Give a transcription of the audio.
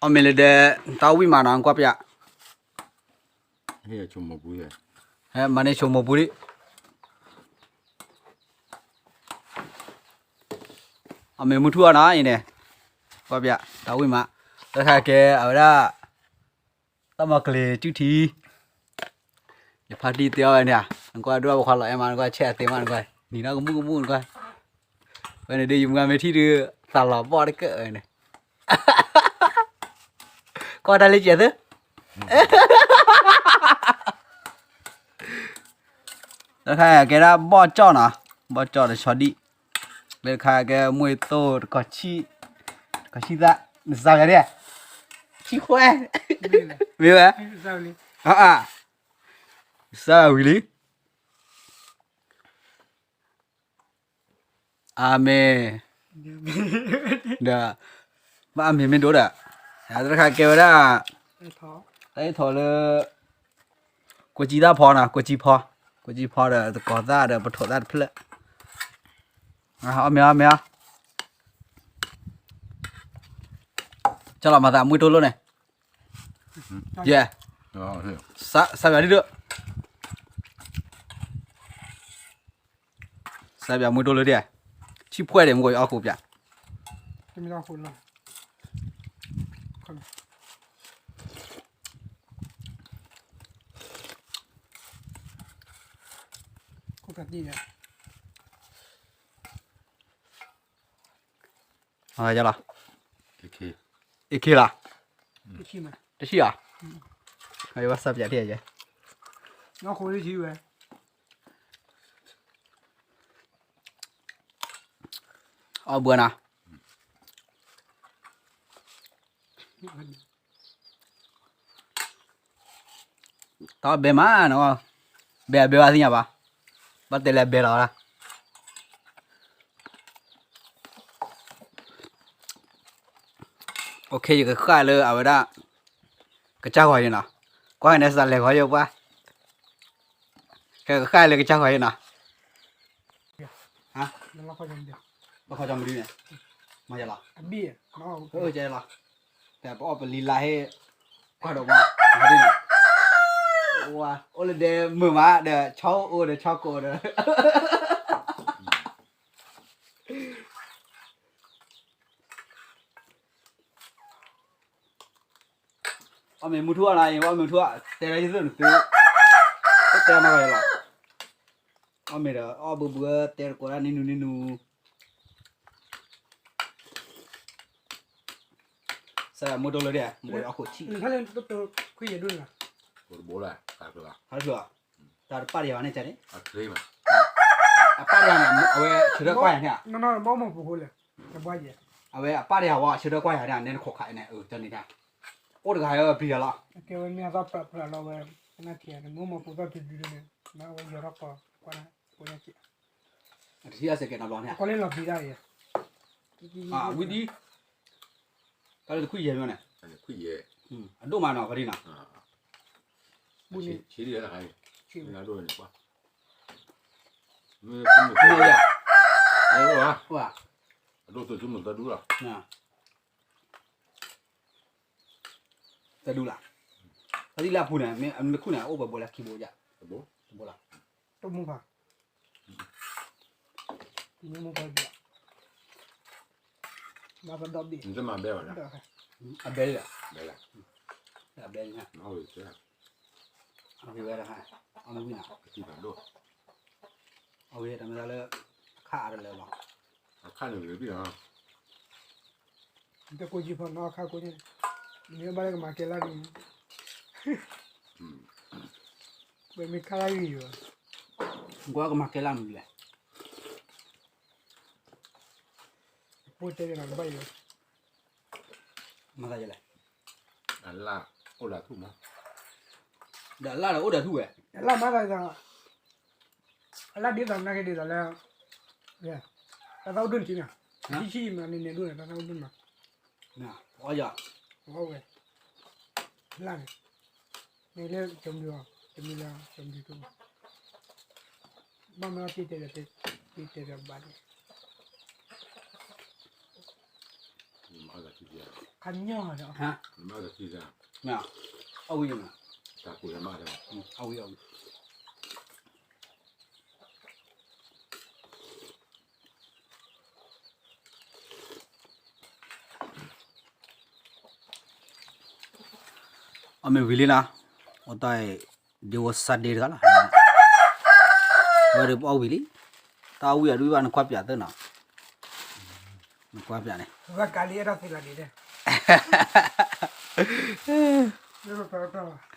အီၣ်မ့ၤလၢဒဲ တၢ်ဝံၣ်မးနီၤ ကွၢ်ပျး, မၤန့ၢ်ဆိမိၣ်ပူၤလံ, အီၣ်မ့ၤမုၢ်ထူၣ်အီၤနီၤ အံၤန့ၣ်, ကွၢ်ပျး တၢ်ဝံၣ်မး, တခါကဲအဝဲဒၣ် တၢ်မၤကလ့ၤစုၣ်ထံ ယဖါတံၢ်တဲအီၤဝဲန့ၣ်, နကွၢ်ဒိၣ်ပခွါလီၤအဲၣ်မး နကွၢ်ဆဲးအသ့မး နကွၢ် နံၤနီၢ်ကမူၣ်ကမူၣ် နကွၢ်, ဝဲန့ၣ်ဒ်ယမုၢ်ဂၤမ့ၢ်ထံၣ်ဒုး သးလီၤဘီၣ်တကၢၢ်ဝဲန့ၣ်, ကွၢ်တၢ်လၢကဲသ့ တခါကဲဒၣ်ဘီၣ်ကၠီၣ်နီၤ, ဘီၣ်ကၠီၣ်ဒီးဆီဒံၣ်, လၢတခါကဲမွှ့ၢ်သိၣ်တကီၢ်ဆံၣ်, တကီၢ်ဆံၣ်သၣ်, နစၢ်ဂၤဒၣ်, ဆံၣ်ခွဲ, မ့ၢ်ဝဲ, စၢ်ဝံၤလံ အၤမ့ၣ်, ဒီး ဘၣ်အၤမ့ၣ်မ့ၢ်ဒိၣ်ဒီး, တၢ်တခါကဲဝဲဒၣ်, တၢ်အ့ၣ်ထီၣ်လၢ ကွၢ်ကၠံသၣ်ဖီနီၤ ကွၢ်ကၠံဖီ, ကွၢ်ကၠံဖီဒီးသကိးသၣ်ဒီးပထိးသၣ်တဖျၢၣ်, အီၣ်မ့ၤအီၣ်မ့ၤအီၣ်, ကၠီလီၤမၤသးမွှ့ၢ်တိၢ်လိၣ်န့ၣ်, ယဲ, စးပၠးဒ်ဒိၣ် စးပၠးမွှ့ၢ်တိၢ်လၢဒ်, ဆံၣ်ဖှဲၣ်ဒံးမ့ၢ်ကီးယအီၣ်ဃိးပၠး, လီၤ, တဆံၣ်လီၤ, တဆံၣ်ဧါ, ဝဲစးပၠးဒ်ယဲ, ဝဲ အီၣ်ဘှံးနၤ, တၢ်ဘဲမးနီၤ, ဘဲအဘဲဘၣ်သ့ၣ်ညါဘၣ်, ဘၣ်တဲလၢအဘဲလီၤဝဲဒၣ်, အိၣ်ခ့ ယကဃၣ်လၢအဝဲဒၣ် ကစၢ်ဂီၤယဲနီၤ, ကွၢ်န့ၣ်စးလဲၤဂီၤယဲပှၢ်, ကဃၣ်လၢကစၢ်ဂီၤယဲနီၤ, ဘၣ်ခီကၠီမဒုန့ၣ်, မၤယလီၤ, ကဲလီၤ, တဲပအီၣ်ပလံၤလါဟ့ၣ်, ကွၢ်ဒီးမး, အိၣ်လၢဒဲမုာ်မးဒီး ဆီအိၣ်ဒီးဆီကိးဒီး အီၣ်မ့ၤမုၢ်ထူၣ်အီၤနၤအံၤ အီၣ်မ့ၤမုၢ်ထူၣ်အီၤ တဲလၢယသ့ၣ်နသု, တတဲမၤဂၤယလီၤ, အီၣ်မ့ၤဒီးအီၣ်ဘုဘု တဲတကိးဒၣ်နံၤနူနံၤနူ, စးမုၢ်တိၢ်လၢဒ်, မ့ၢ်အီၣ်ခိၣ်ထံၣ်, ခွံယဲၢ်ဒိၣ်နၤ, တဘိလၢ, တၢ်တပၣ်တယၤဘၣ်န့ၣ်န့ၣ်, အပၣ်တယၤန့ၣ် အဝဲဆၢထၢၣ်ကွၢ်ယၤန့ၣ်, အဝဲအပၣ်တယၤဝဲ ဆၢထၢၣ်ကွၢ်ယၤန့ၣ် နဲနခိးခးန့ၣ် တန့ၣ်, အိၣ်တဂၤပျံၤယၤလီၤ, ကဲဝဲမ့ၢ်အသီၣ်ပြးပြးလီၤဝဲ, နထံၣ်န့ၣ်မ့ၢ်မိၢ်ပူၤသီၣ်ပြးပြးန့ၣ်, နဝဲယီၤထီၣ်ကီး, ကွၢ်, တထံၣ်အစဲးကဲနီၤဘျီန့ၣ်, ကီလ့လီၤပျံၤတၢ်အံၤ, ဝံၤဒ် တၢ်လၢတခွံယဲၢ်မ့ၢ်န့ၣ်, အဒိၣ်မးနီၤ ခီဒံနီၤ, ဆံးဒ်လဲၣ်တခါအံၤ, မ့ၢ်ဒိၣ်န့ၣ်ကွၢ်, မ့ၢ်, အဒိၣ်သုးသုးမုၢ်သၢဒူလီၤ, သၢဒူလီၤ, ခီဒံလၢအပူၤန့ၣ် မ့ၢ်အမ့ၢ်ခူၣ်န့ၣ် အိၣ်ပှဲၤဘိလၢခံဘိယါ, တဘိလီၤ, တမူဖး မ့ၢ်မိၢ်ပှၢ်ဒံး, မၤကဒီးဘ့ၣ်, အဘဲလံ, အဘဲလံ, အဝဲတၢ်, အဝဲတၢ်မ့ၢ်လၢ အခါအါတလၢလီၤ, အခါန့ၣ်လီၤ, တကိးကံဖီနီၤ အခါကိးန့ၣ်, မ့ၢ်ဘၣ်လၢကမၤကဲလၢဒ်, ပမ့ၢ်ခါလၢဂ့ၤယီၤ, ကွၢ်ကမၤကဲလၢမနုၤလဲၣ် ဖိတဲက့ၤနီၤ တဘၣ်ယိၤ, မၤသးယလဲၣ်, အလၣ်အိၣ်ဒၣ်ထူၣ်မး, ဒီးအလၣ်ဒီးအိၣ်ဒၣ်ထူၣ်ဝဲ, အလၣ်မၤသးယသး, အလၣ်ဒ်သိးနာ်က့ဒ်သိးလၢ, တၢ်သၣ်အိၣ်ဒိၣ်န့ၣ်က့မး, ထံဆံၣ်မးန့ၣ်န့ၣ်ဒိၣ်န့ၣ် တၢ်သၣ်အိၣ်ဒိၣ်မး, အီယီၤ, အီဝဲ, လၢန့ၣ်, မ့ၢ်လၢကၠီမဒု, ကၠီမဒုကၠီမဒု, ဘၣ်မ့ၢ်အီၣ်တ့ၢ်တဲဒီး, တ့ၢ်တဲဒီးဘၣ်န့ၣ်, မၤသးထံၣ်ယါ အညီၣ်ဒီး မ့ၢ်အီၣ်ဝံၤမး, အီၣ်ဝံၤအီၣ်ဝံၤ, အီၣ်မ့ၢ်ဝံၤလံနီၤ, အိၣ်တၢ်အံၤ ဒ့ဝီစါဒ့တဂၤလီၤ, ဝဲဒၣ်ပအီၣ်ဝံၤလံ, တၢ်အီၣ်ဝံၤအဒုဘၣ်နကွၢ်ပၠးသ့နီၤ, နကွၢ်ပၠးန့ၣ်, ဝဲကးလံအဲၣ်ဒိးသ့လီၤဒ့ဒဲး, လၢပတၢ်